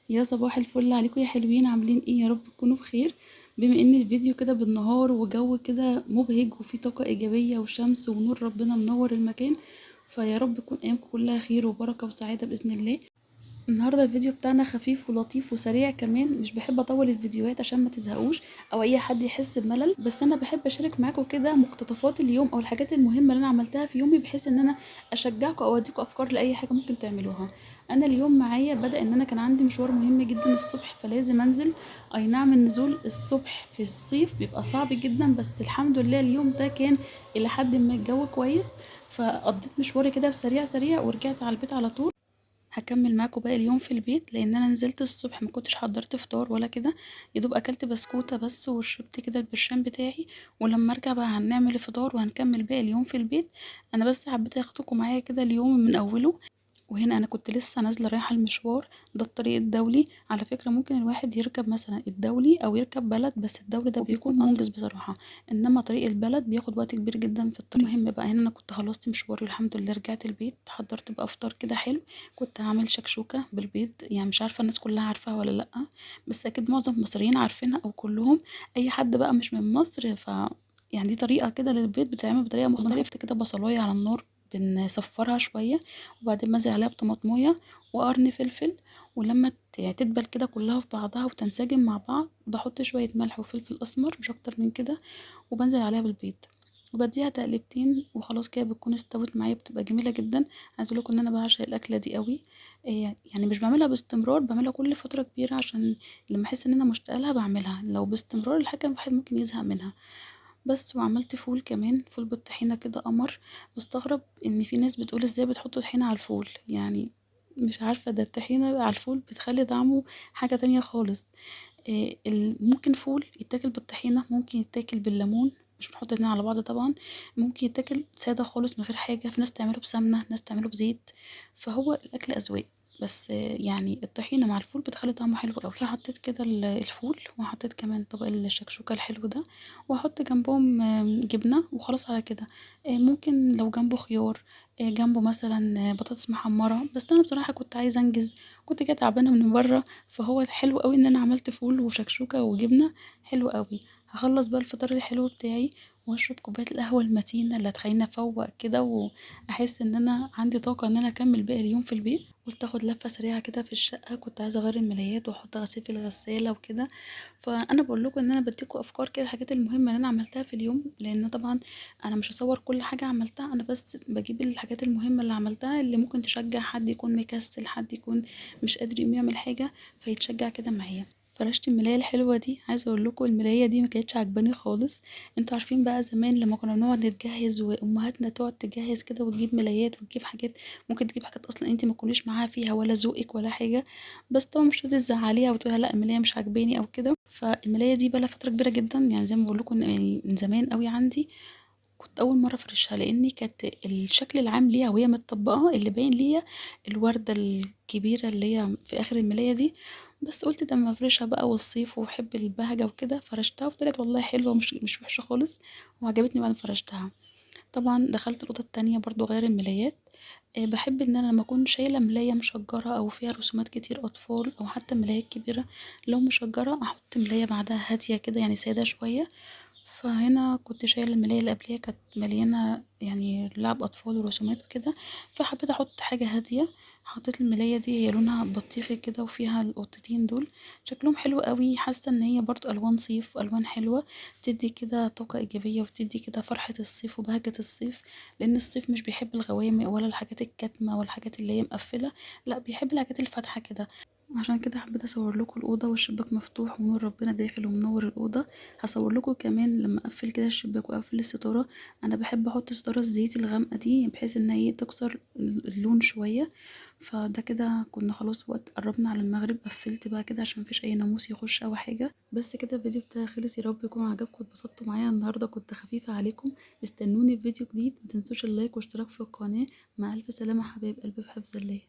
يا صباح الفل عليكم يا حلوين، عاملين ايه؟ يا رب تكونوا بخير. بما ان الفيديو كده بالنهار وجو كده مبهج وفيه طاقة ايجابية وشمس ونور ربنا منور المكان، فيا رب تكون ايامكم كلها خير وبركة وسعادة باذن الله. النهارده الفيديو بتاعنا خفيف ولطيف وسريع كمان، مش بحب اطول الفيديوهات عشان ما تزهقوش او اي حد يحس بملل، بس انا بحب اشارك معاكم كده مقتطفات اليوم او الحاجات المهمة اللي انا عملتها في يومي، بحيث ان انا اشجعكم او اديكم افكار لاي حاجة ممكن تعملوها. انا اليوم معايا بدا ان انا كان عندي مشوار مهم جدا الصبح، فلازم انزل. اي نعم النزول الصبح في الصيف بيبقى صعب جدا، بس الحمد لله اليوم ده كان الى حد ما الجو كويس، فقضيت مشواري كده بسريع سريع ورجعت على البيت على طول. هكمل معاكم باقي اليوم في البيت، لان انا نزلت الصبح ما كنتش حضرت فطار ولا كده، يا دوب اكلت بسكوته بس وشربت كده البرشام بتاعي، ولما ارجع بقى هنعمل الفطار وهنكمل باقي اليوم في البيت. انا بس حبيت اخدكم معايا كده اليوم من اوله. وهنا انا كنت لسه نازله رايحة المشوار ده، الطريق الدولي. على فكرة ممكن الواحد يركب مثلا الدولي او يركب بلد، بس الدولي ده بيكون منجز بصراحة، انما طريق البلد بياخد وقت كبير جدا في الطريق. المهم بقى هنا انا كنت خلصت مشواري الحمد لله، رجعت البيت حضرت بقى فطار كده حلو. كنت هعمل شكشوكه بالبيض، يعني مش عارفه الناس كلها عارفاها ولا لا، بس اكيد معظم المصريين عارفينها او كلهم، اي حد بقى مش من مصر ف يعني دي طريقه كده للبيض بتتعمل بطريقة مختلفة كده. بصلايه على النار بنصفرها شوية، وبعدين بنزل عليها بطماطمايه وقرن فلفل، ولما تدبل كده كلها في بعضها وتنسجم مع بعض بحط شوية ملح وفلفل اسمر مش اكتر من كده، وبنزل عليها بالبيض وبديها تقلبتين وخلاص كده بتكون استوت معايا، بتبقى جميلة جدا. عايزه اقول لكم ان انا بعشق الاكلة دي قوي، يعني مش بعملها باستمرار، بعملها كل فترة كبيرة عشان لما احس ان انا مشتاقة لها بعملها، لو باستمرار الحاجة الواحد ممكن يزهق منها. بس وعملت فول كمان، فول بالطحينه كده قمر. بستغرب ان في ناس بتقول ازاي بتحطوا طحينه على الفول، يعني مش عارفه، ده الطحينه على الفول بتخلي طعمه حاجة تانية خالص. ممكن فول يتاكل بالطحينه، ممكن يتاكل بالليمون، مش بنحط الاتنين على بعض طبعا، ممكن يتاكل ساده خالص من غير حاجة، في ناس تعمله بسمنه، ناس تعمله بزيت، فهو الاكل اذواق. بس يعني الطحينه مع الفول بتخلي طعمه حلو قوي. فحطيت كده الفول، وحطيت كمان طبق الشكشوكه الحلو ده، واحط جنبهم جبنه وخلاص على كده. ممكن لو جنبه خيار، جنبه مثلا بطاطس محمرة، بس انا بصراحة كنت عايزه انجز، كنت كده تعبانة من بره، فهو حلو قوي ان انا عملت فول وشكشوكه وجبنه حلو قوي. هخلص بقى الفطار الحلو بتاعي واشرب كوباية القهوة المتينة اللي هتخليني افوق كده واحس ان انا عندي طاقة ان انا اكمل باقي اليوم في البيت. قلت اخد لفه سريعة كده في الشقة، كنت عايزه اغير الملايات واحط غسيل في الغسالة وكده. فانا بقول لكم ان انا بديكم افكار كده الحاجات المهمة اللي انا عملتها في اليوم، لان طبعا انا مش هصور كل حاجة عملتها، انا بس بجيب الحاجات المهمة اللي عملتها اللي ممكن تشجع حد يكون مكسل، حد يكون مش قادر يقوم يعمل حاجة فيتشجع كده معايا. فرشت الملايه الحلوة دي، عايزه اقول لكم الملايه دي ما كانتش عجباني خالص. انتوا عارفين بقى زمان لما كنا بنقعد نتجهز وامهاتنا تقعد تجهز كده وتجيب ملايات وتجيب حاجات، ممكن تجيب حاجات اصلا انت ما تكونيش معاها فيها ولا ذوقك ولا حاجة، بس طبعا مش هتزعليها وتقولها لا الملايه مش عاجباني او كده. فالملايه دي بقى لها فترة كبيرة جدا، يعني زي ما بقول لكم يعني من زمان قوي عندي، كنت اول مرة افرشها لان كانت الشكل العام ليها وهي متطبقه اللي باين ليا الورده الكبيرة اللي هي في اخر الملايه دي، بس قلت ده اما افرشها بقى والصيف وبحب البهجة وكده، فرشتها وطلعت والله حلوة، مش وحشة خالص وعجبتني بعد ما فرشتها. طبعا دخلت الاوضة التانية برضو غير الملايات. بحب ان انا لما اكون شايله ملايه مشجره او فيها رسومات كتير اطفال او حتى ملايات كبيرة، لو مشجره احط ملايه بعدها هادية كده، يعني ساده شوية. فهنا كنت شايله الملايه اللي قبليها كانت مليانة يعني لعب اطفال ورسومات وكده، فحبيت احط حاجة هادية. حطيت الملايه دي، هي لونها بطيخي كده وفيها القطتين دول شكلهم حلو قوي، حاسه ان هي برضو الوان صيف والوان حلوة تدي كده طاقة ايجابية وتدي كده فرحه الصيف وبهجة الصيف، لان الصيف مش بيحب الغوامق ولا الحاجات الكاتمه ولا الحاجات اللي هي مقفلة، لا بيحب الحاجات الفاتحة كده. عشان كده حبيت اصور لكم الاوضة والشباك مفتوح ونور ربنا داخل ومنور الاوضة. هصور لكم كمان لما اقفل كده الشباك واقفل الستارة، انا بحب احط ستارة الزيت الغامقه دي بحيث ان هي تكسر اللون شوية. فده كده كنا خلاص وقت قربنا على المغرب، قفلت بقى كده عشان مفيش اي ناموس يخش او حاجة. بس كده الفيديو بتاعي خلص، يا رب يكون عجبكم واتبسطتوا معايا النهارده، كنت خفيفة عليكم. استنوني في فيديو جديد، ما تنسوش اللايك والاشتراك في القناة. مع الف سلامه حبايب قلبي، في حفظ الله.